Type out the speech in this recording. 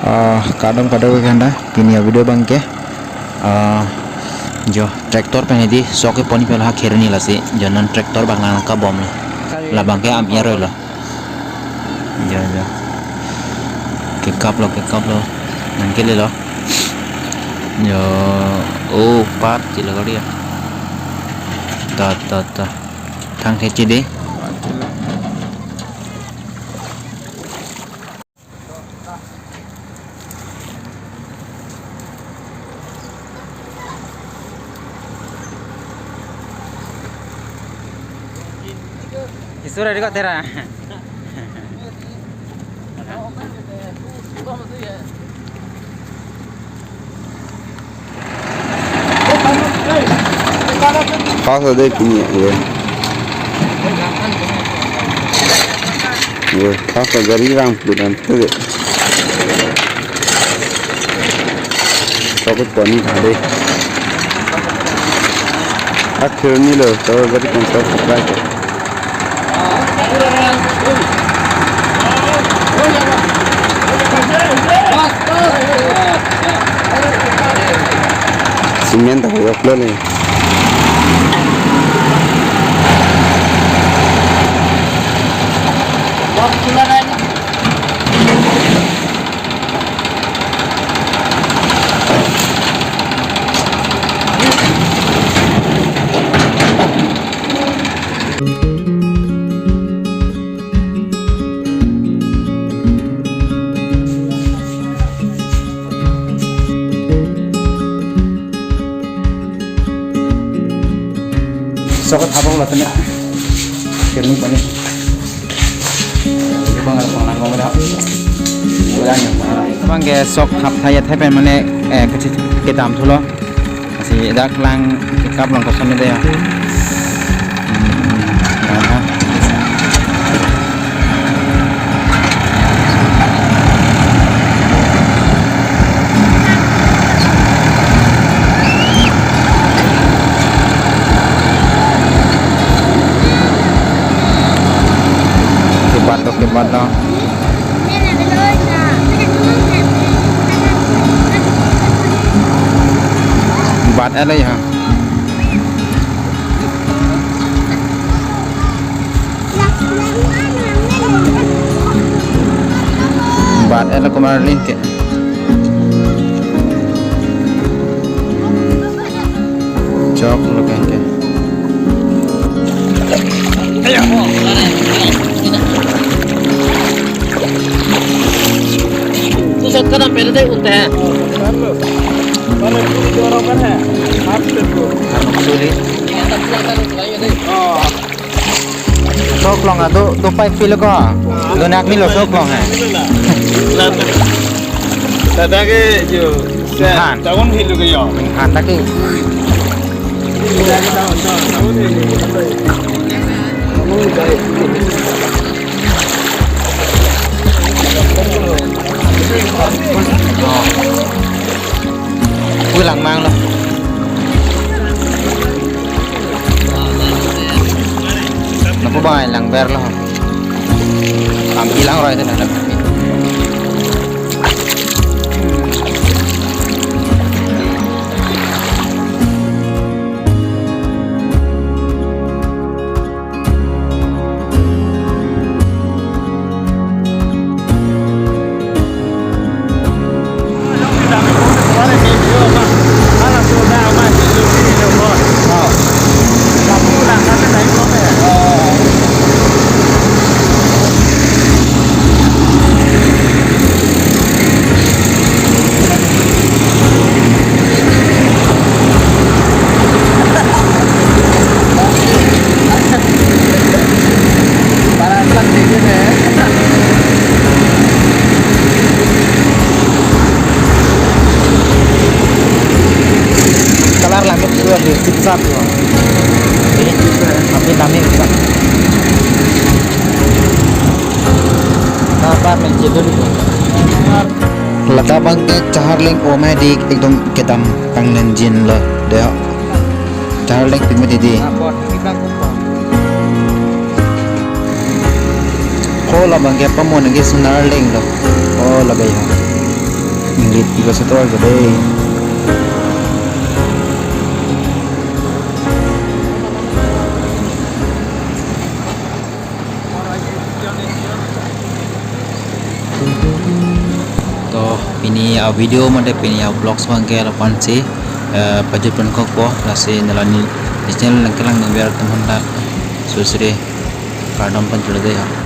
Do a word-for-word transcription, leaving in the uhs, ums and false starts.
Ah, kardom kadokave akhanda, pini avideo abangke, ah, jo tractor pen hedi sok kepon-i pen ha Kheroni lasi, jo non tractor abang nangkabomlo. Labangke amir aroi lo. Jo, jo. Kekaplo, kekaplo. Nangkelelo. Jo, oh, part chilo kali ya. Ta, ta, ta. Thang khe chidi. Isura di kok tera. Fast ade pini, ye. Ye, fast gari rang pulang tu de. Sok kepon-i pen hedi. Akhir ni lo, so gari kan sok supply. Cement ta hoyok lo le. Sok thap-ong lo tene. Kheroni pon-i. Bang ada pang nangkong dah. Ulang ya. Abangke sok thap thai athai pen mane, eh, kachit kedam thulo. Lasi dak lang kekap lang koson ni dei ya. Hmm, aha. Kebat lo, kebat lo. Bat et lo ya. Bat et lo komat arlin ke. Chok lo ke ke. Pusat ka dam pera dei unte. Para juri jorong kan hai. Maaf tu. Arnam suli. Sok long ado do pai feel ko. Lo nak ni lo sok long hai. Lata ke jo. Han. Tahun hilu ke yo. Han ta ke. Ui lang mang lo. Lapu bang langver lo. Am hilang roi tena. Color langit dua di sip sap yo. Ini juga, tapi kami bisa. Apa menjadi dulu? Lata abangke Chaharleng om hedi ekdom kedam panglenjin lo dei. Chaharleng pimit hedi. Ko labangke pamon ke Sonarleng lo. Oh, lagai ha. Nanglit pi ko setor ke dei. To pini a-video mate pini a-vlogs abang ke lapu-an si, eh, pajut pon kokpo, lasi neli neli channel nangkelang ningver atum aphan ta suri suri kardom pon cholo dei ho.